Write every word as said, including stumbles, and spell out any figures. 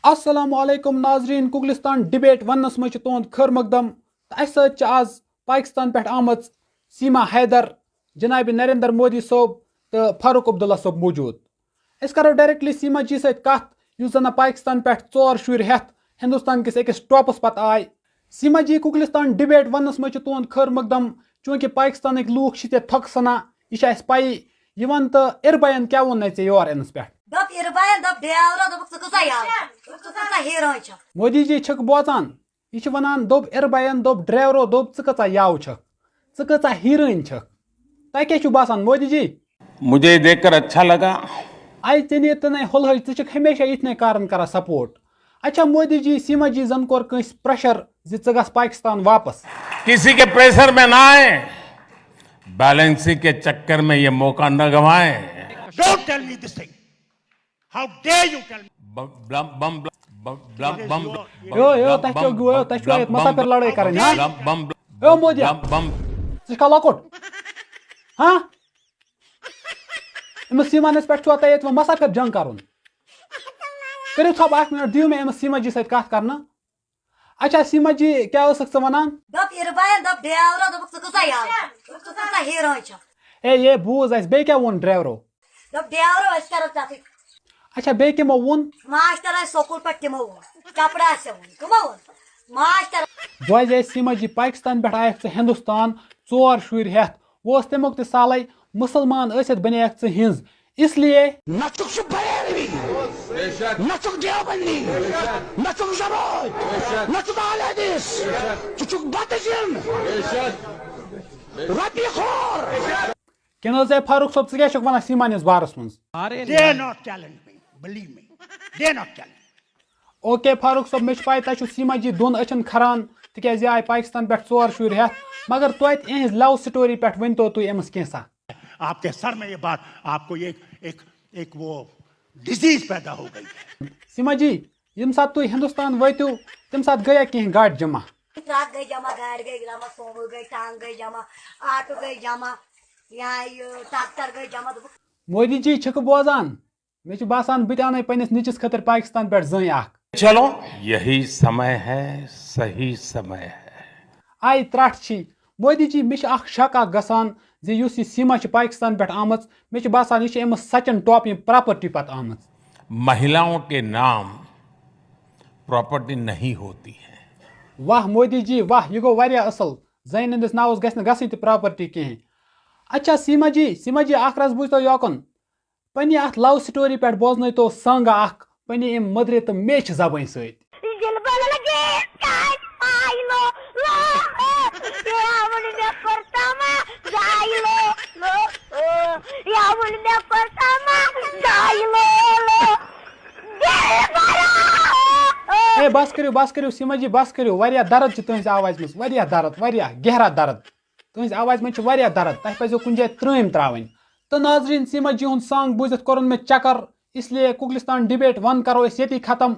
السلام علیکم ناظرین، کوکلستان ڈبیٹ وننس منٛز چھِ تُہُنٛد خٲر مقدم۔ تہٕ اسہِ سۭتۍ چھِ آز پاکستان پٮ۪ٹھ آمٕژ سیما حیدر، جناب نریندر مودی صٲب تہٕ فاروق عبداللہ صٲب موجود۔ أسۍ کرو directly سیما جی سۭتۍ کتھ، یُس زن پاکستان پٮ۪ٹھ ژور شُرۍ ہٮ۪تھ ہندوستان کِس أکِس ٹاپس پتہٕ آے۔ سیما جی، کوکلستان ڈبیٹ وننس منٛز چھِ تُہُنٛد خٲر مقدم، چونکہ پاکستانٕکۍ لوٗکھ چھِ ژےٚ تھۄکہٕ سنان، یہِ چھِ اسہِ پیی۔ یہِ ون تہٕ اربعین کیٛاہ ووٚن نَے ژےٚ یور یِنس پٮ۪ٹھ؟ دوٚپ اربعین، دوٚپ ڈیورو، دوٚپُکھ، "ژٕ کۭژاہ یاو چھکھ؟ ژٕ کۭژاہ ہیٖرٲنۍ چھکھ؟" مودی جی چھِکھ بوزان، یہِ چھِ ونان، دوٚپ اربعین، دوٚپ ڈریورو، دوٚپ، "ژٕ کۭژاہ یاو چھکھ؟ ژٕ کۭژاہ ہیٖرٲنۍ چھکھ؟" تۄہہِ کیٛاہ چھُو باسان مودی جی؟ مجھے دیکھ کر اچھا لگا۔ آے ژےٚ نیٖر تہٕ نَے ہُلہٕج، ژٕ چھکھ ہمیشہ یِتھنٕے کارن کران support۔ اچھا مودی جی، سیما جی زن کوٚر کٲنٛسہِ pressure زِ ژٕ گژھ پاکستان واپس؟ کسی کے پریشر میں نہ آئے، بیلنسنگ کے چکر میں یہ موقع نہ گنوائیں۔ Don't tell me this thing. How dare you tell me? بم بلم بم بلم بم بلم بم۔ یو، یو، تۄہہِ کیٛاہ گوٚو؟ تۄہہِ چھُوا ییٚتہِ مسافر لڑٲے کرٕنۍ، ہا؟ بلم بم بلم۔ یو مودیا، بلم بم۔ ژٕ چھُکھا لۄکُٹ؟ ہا؟ أمِس سیمانس پٮ۪ٹھ چھُوا تۄہہِ ییٚتہِ وۄنۍ مسافر جنگ کرُن؟ کٔرِو ژھۄپہٕ اکھ منٹ، دِیِو مےٚ أمِس سیما جی سۭتۍ کتھ کرنہٕ۔ اچھا سیما جی، کیٛاہ ٲسٕکھ ژٕ ونان؟ دوٚپ اربعین، دوٚپ ڈیورو، دوٚپُکھ، "ژٕ کۭژاہ یاو چھکھ؟ ژٕ کۭژاہ ہیٖرٲنۍ چھکھ؟" اے، یے بوٗز اَسہِ، بیٚیہِ کیٛاہ ووٚن ڈرایورو؟ دوٚپ ڈیورو، "أسۍ کرو ژےٚ سۭتۍ۔" اچھا، بیٚیہِ کمو ووٚن؟ ماشٹر آسہِ سکوٗل پٮ۪ٹھ، تِمو ووٚن۔ چپڑا آسہِ ووٚن، کٕمو ووٚن؟ ماشٹر۔ بوزے سیما جی، پاکستان پٮ۪ٹھ آیکھ ژٕ ہندوستان ژور شُرۍ ہٮ۪تھ، وۄنۍ اوس تمیُک تہِ سالے، مسلمان ٲسِتھ بنیکھ ژٕ ہنز، اس لیے۔ نہ چھُکھ ژٕ بریلوی، نہ چھُکھ دیوبندی، نہ چھُکھ زبٲنۍ، نہ چھُکھ اہل حدیث، ژٕ چھُکھ بتہٕ زیُن، رۄپیہِ خور۔ کینٛہہ نہٕ حظ، اے فاروق صٲب، ژٕ کیٛاہ چھُکھ وَنان سیمانِس بارَس منٛز؟ They not challenge me, believe me, they not challenge. Okay Farooq صٲب، مےٚ چھِ پَے تۄہہِ چھُو سیما جی دۄن أچھَن کھران، تِکیٛازِ یہِ آے پاکستان پٮ۪ٹھ ژور شُرۍ ہٮ۪تھ، مگر توتہِ یِہٕنٛز love story پٮ۪ٹھ ؤنۍتو تُہۍ أمِس کینٛژھا۔ آپ کے سر میں یہ بات، آپ کو یہ ایک، ایک، ایک وہ ڈیزیز پیدا ہو گئی ہے۔ سیما جی، ییٚمہِ ساتہٕ تُہۍ ہندوستان وٲتِو، تَمہِ ساتہٕ گٔیا کینٛہہ گاڑِ جمع؟ ٹرک گٔے جمع، گاڑِ گٔے جمع، سومو گٔے، ٹانٛگہٕ گٔے جمع، آٹوٗ گٔے جمع، یا یہِ ٹریکٹر گٔے جمع۔ دوٚپُکھ، مودی جی چھِکھٕ بوزان؟ مےٚ چھُ باسان بہٕ تہِ اَنَے پنٛنِس نیٚچِس خٲطرٕ پاکستان پٮ۪ٹھ زٔنۍ اکھ۔ چلو، یہی سمے ہے، صحیح سمے ہے۔ آے ترٛٹھ چھی۔ مودی جی، مےٚ چھِ اکھ شک اکھ گژھان زِ یُس یہِ سیما چھِ پاکستان پٮ۪ٹھ آمٕژ، مےٚ چھُ باسان یہِ چھِ أمِس سچن ٹاپ یِم پراپرٹی پتہٕ آمٕژ۔ महिलाओं के नाम प्रॉपर्टी नहीं होती है۔ واہ مودی جی، واہ، یہِ گوٚو واریاہ اصل۔ زَنٮ۪ن ہٕنٛدِس ناوَس گژھِ نہٕ گژھٕنۍ تہِ پراپرٹی کِہیٖنۍ۔ اچھا سیما جی، سیما جی، اکھ رَژھ بوٗزتو یوکُن۔ پننہِ اتھ love story پٮ۪ٹھ بوزنٲیتو سانگا اکھ، پننہِ امہِ مٔدرِ تہٕ میچھِ زبٲنۍ سۭتۍ۔ دِلبر لگے کتھ پایلو، لو، او، یا وُن مےٚ کوٚر تما، زایلو، لو، او، یا وُن مےٚ کوٚر تما، زایلو، لو، دِلبرا، او، او۔ اے، بس کٔرِو، بس کٔرِو، سیما جی، بس کٔرِو۔ واریاہ درد چھِ تُہنٛزِ آوازِ منٛز، واریاہ درد، واریاہ گہرا درد۔ تُہنٛزِ آوازِ منٛز چھِ واریاہ درد، تۄہہِ پزیو کُنہِ جایہِ ترٛٲمۍ ترٛاوٕنۍ۔ تہٕ ناظرین، سیما جی ہُنٛد song بوٗزِتھ کوٚرُن مےٚ چکر، اس لیے کوکلستان debate one کرو أسۍ ییٚتی ختم۔